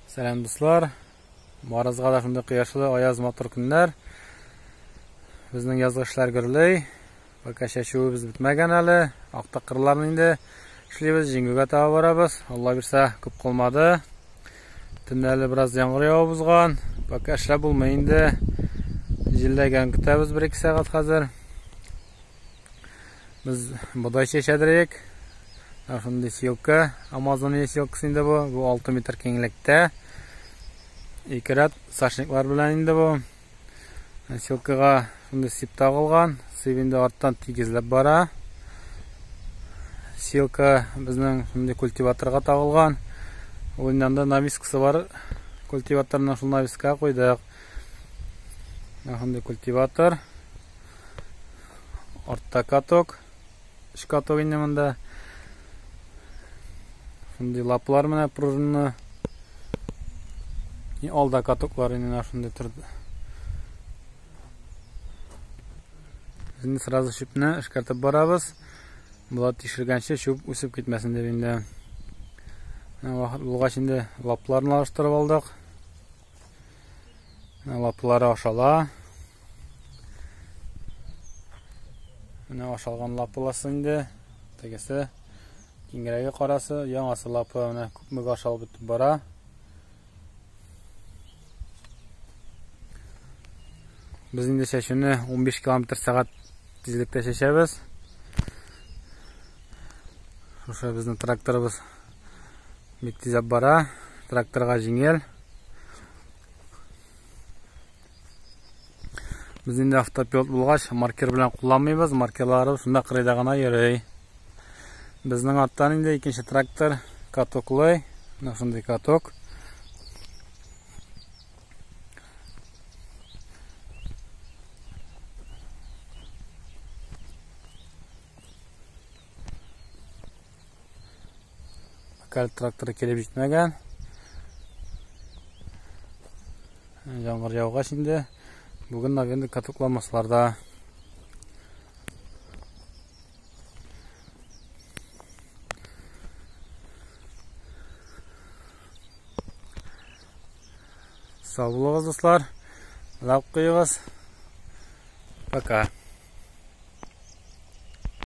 Сәлам дуслар. Барыгызга да шундый кояшлы, аяз матур көннәр. Безнең язгы эшләр гөрли. Пока чәчүебез бетмәгән әле. Акта кырларны инде эшлибез, җиңүгә таба барабыз. Алла бирсә, күп калмады. Төнлә әле бераз яңгыр явып узган. Пока эшләп булмый инде. Җилләгән көтәбез 1-2 сәгать хәзер. Без бодай чәчәдерек. Шундый силка, Амазония силкасы инде бу. Бу 6 метр киңлектә. Ике рәт сашниклар белән инде бу. Силкага шундый сип тагылган. Сип инде арттан тигезләп бара. Силка безнең шундый культиваторга тагылган. Ул инде анда навескасы бар. Культиваторны шул навескага куйдык. Шундый культиватор. Артта каток. Өч каток инде монда. Шундый лаплар менә пружинны. И алда катоклар инде менә шундый торды. Инде сразу чүпне эшкәртеп барабыз. Була тишелгәнче чүп үсеп китмәсен дип инде. Вакыт булгач инде лапларны алыштырып алдык. Лаплары ашала. Менә ашалган лапыласы инде. Тегесе киңрәге карасы, яңасы лапы менә күпмегә ашалып бетеп бара. Без инде чәчүне 15 км сәгать тизлектә чәчәбез. Шушы безнең тракторыбыз бик тиз бара. Тракторга җиңел. Без инде автопилот булгач, маркер белән кулланмыйбыз. Маркерлары шунда кырыйда гына йөри. Безнең арттан инде икенче трактор катоклый. Менә шундый каток. Пока тракторы килеп җитмәгән. Яңгыр яугач инде бүген, наверное, катокламаслар да. Сау булыгыз, дуслар. Лайк куегыз. Пока.